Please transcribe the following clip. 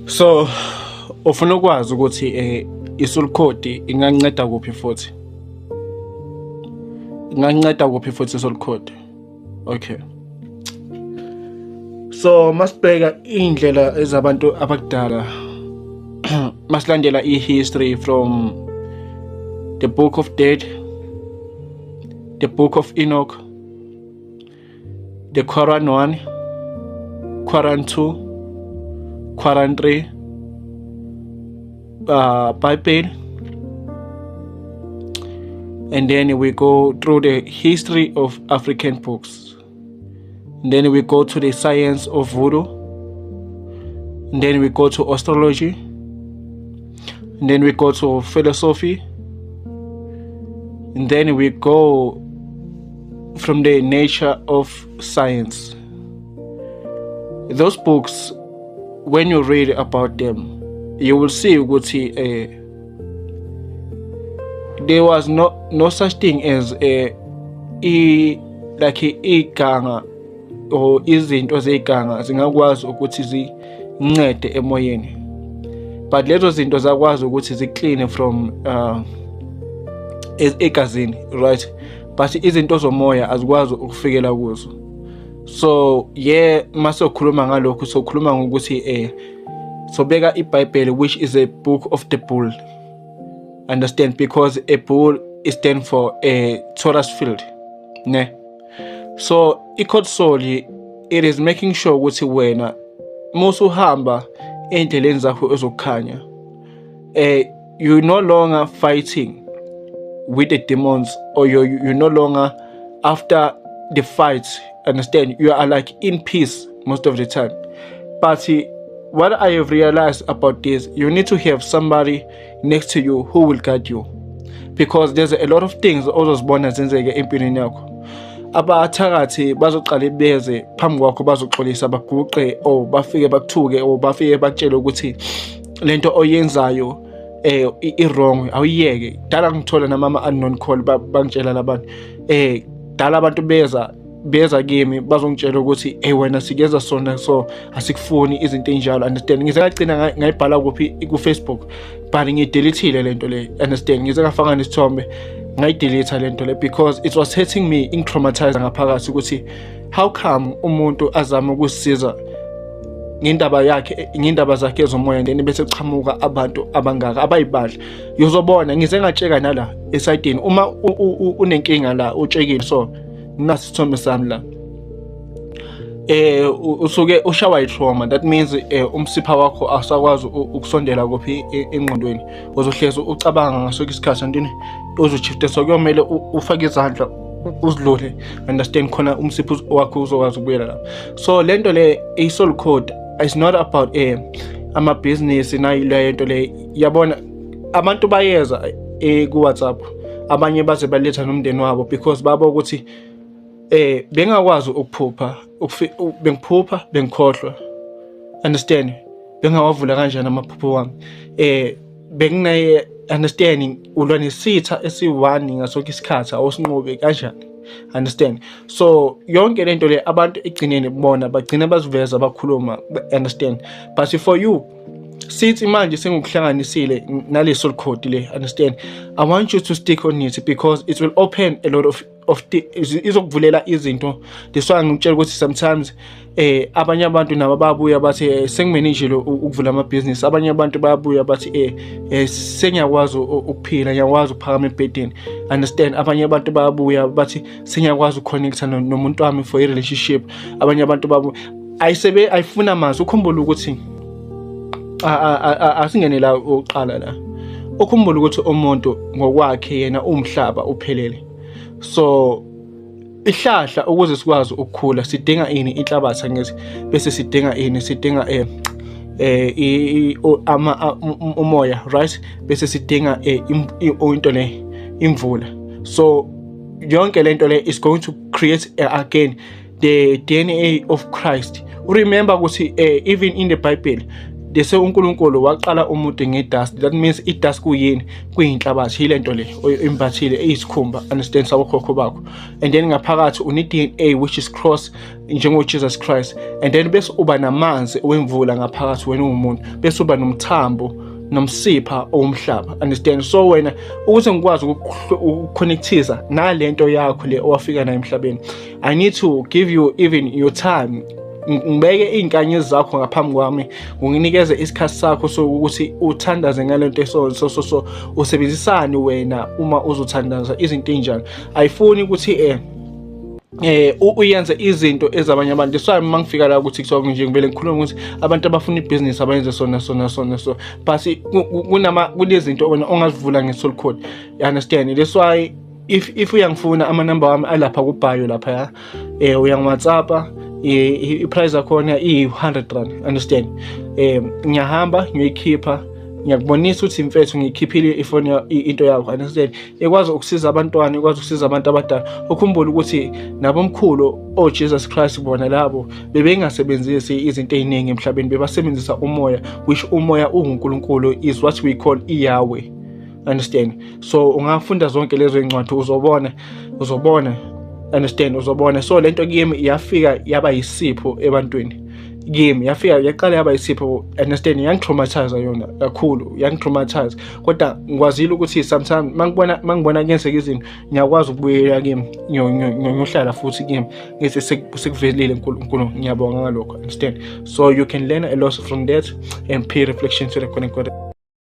So ufuna ukwazi ukuthi i-soul code inganceda kuphi futhi? Inganceda kuphi futhi i-soul code? Okay. So masibheka indlela ezabantu abakudala, masilandela i-history from the Book of Dead, the Book of Enoch, the Quran 1, Quran 2, Quran 3, Bible, and then we go through the history of African books. And then we go to the science of voodoo. And then we go to astrology. And then we go to philosophy. And then we go from the nature of science. Those books, when you read about them, you will see ukuthi there was no such thing as a i like iganga or izinto zeyiganga zingakwazi ukuthi zincede emoyeni, but lezo zinto zakwazi ukuthi zi-clean from egazini, right? But izinto zomoya azikwazi ukufikela kuzo. So yeah, masokhuluma ngalokhu, sokhuluma ngokuthi sobeka iBhayibheli, which is a book of the bull, understand? Because a bull stand for a Taurus field, ne? So i-code soul, it is making sure ukuthi wena musuhamba endleleni zakho ezokukhanya, you no longer fighting with the demons or you're no longer after the fight, understand? You are like in peace most of the time. But what I have realized about this, you need to have somebody next to you who will guide you, because there's a lot of things ozozibona zenzeke empilweni yakho. Abathakathi bazoqale beze phambi kwakho, bazoxolisa, baguqe or bafike bakuthuke or bafike bakutshele ukuthi lento oyenzayo i-wrong, awuyiyeke. Dala ngithola nama unknown call, bangitshela labantu, dala abantu beza kimi bazongitshela ukuthi, "Hey wena, sikeza sona, so asikufuni izinto ey'njalo," understand? Ngize ngagcina ngayibhala kuphi? Ku-Facebook, but ngiyidelethile lento le, understand? Ngize ngafaka nesithombe, ngayidelete lento le because it was hurting me, ingitraumatize ngaphakathi ukuthi how come umuntu azame ukusisiza ngendaba yakhe, ngendaba zakhe ezomoya, then bese kuchamuka abantu abangaka abayibadla. Uyozobona ngize ngatsheka nala esayidini, uma unenkinga la utshekile, so nasi isithombe sami la, usuke ushawa i-trauma. That means umsipha wakho awusakwazi ukusondela kuphi? Engqondweni. Uzohlezi ucabanga ngaso isikhathi, antini uzoshifta, so kuyomele ufake izandla uzidlule, understand? Khona umsipha wakho uzokwazi ukubuyela lapho. So lento le, i-soul code is not about amabhizinisi nayileyo nto le. Yabona, abantu bayeza ku-WhatsApp, abanye baze baletha nomndeni wabo because babo ukuthi bengakwazi ukuphupha, bengiphupha bengikhohlwa, understand? Bengawavula kanjani amaphupho wami? Benginaye, understanding, ulwa nesitha esi-one ngasonke isikhathi, awusinqobe kanjani, understand? So yonke lento le, abantu egcineni bona bagcina baziveza, bakhuluma, understand? But for you, sithi manje sengikuhlanganisile nale soul code le, understand? I want you to stick on it because it will open a lot of izokuvulela izinto. That's why ngikutshela ukuthi sometimes abanye abantu nabo babuya bathi, "Sengimanagile ukuvula amabhizinisi." Abanye abantu bayabuya bathi, "Sengiyakwazi ukuphila, ngiyakwazi ukuphakama ebhedeni," understand? Abanye abantu bayabuya bathi, "Sengiyakwazi ukuconnecta nomuntu wami for i-relationship." Abanye abantu babu ayisebe ayifuna amazwi. Ukhumbule ukuthi asingene la oqala la, ukhumbule ukuthi umuntu ngokwakhe yena umhlaba uphelele. So ihlahla, ukuze sikwazi ukukhula, sidinga ini? Inhlabathi, angithi? Bese sidinga ini? Sidinga ama umoya, right? Bese sidinga into le, imvula. So yonke lento le is going to create again the DNA of Christ. Remember ukuthi even in the Bible They say uNkulunkulu waqala umuntu nge-dust. That means i-dust kuyini? Kuyinhlabathi, yile nto le oyimbathile eyisikhumba, understand, sabokhokho bakho. And then ngaphakathi une-DNA which is cross njengo-Jesus Christ, and then bese uba namanzi wemvula ngaphakathi wena uwumuntu, bese uba nomthambo nomsipha owumhlaba, understand. So wena ukuze ngikwazi ukuconnectiza nalento yakho le owafika nayo emhlabeni, I need to give you even your time, ngibeke iy'nkanyezi zakho ngaphambi kwami, nginikeze isikhathi sakho sokuthi uthandaze ngalento. So usebenzisani wena uma uzothandaza izinto ey'njani? Ayifuni ukuthi uyenze izinto ezabanye abantu. So uma ngifika la ku TikTok nje, ngivele ngikhuluma ukuthi abantu abafuna ibhizinisi abayenze sona sona sona. So but kunama kunezinto wena ongazivula nge-soul code, you understand? That's why if uyangifuna, amanamba wami alapha ku-bio lapha ya, uyangi-WhatsAppa. I-price yakhona iyi-R100, understand. Ngiyahamba ngiyoyikhipha, ngiyakubonisa ukuthi, mfethu, ngiyikhiphile ifoni, into yakho, understand. Ikwazi ukusiza abantwana, ikwazi ukusiza abantu abadala. Ukhumbule ukuthi nabomkhulu o-Jesus Christ bona labo bebengasebenzisi izinto ey'ningi emhlabeni, bebasebenzisa umoya, which umoya uwuNkulunkulu, is what we call iYahweh, understand. So ungafunda zonke lezo iy'ncwadi, uzobona, uzobona, understand, uzobona. So lento kimi yafika yaba yisipho ebantwini. Kimi yafika yaqala yaba yisipho, understand. Yangitraumatize yona kakhulu, yangitraumatize, kodwa ngikwazile ukuthi sometimes mangibona kuyenzeka izinto, ngiyakwazi ukubuyela kimi, ngiyohlala futhi kimi, ngithi sekuvelile uNkulunkulu, ngiyabonga ngalokho, understand. So you can learn a lot from that and pay reflection to the connect.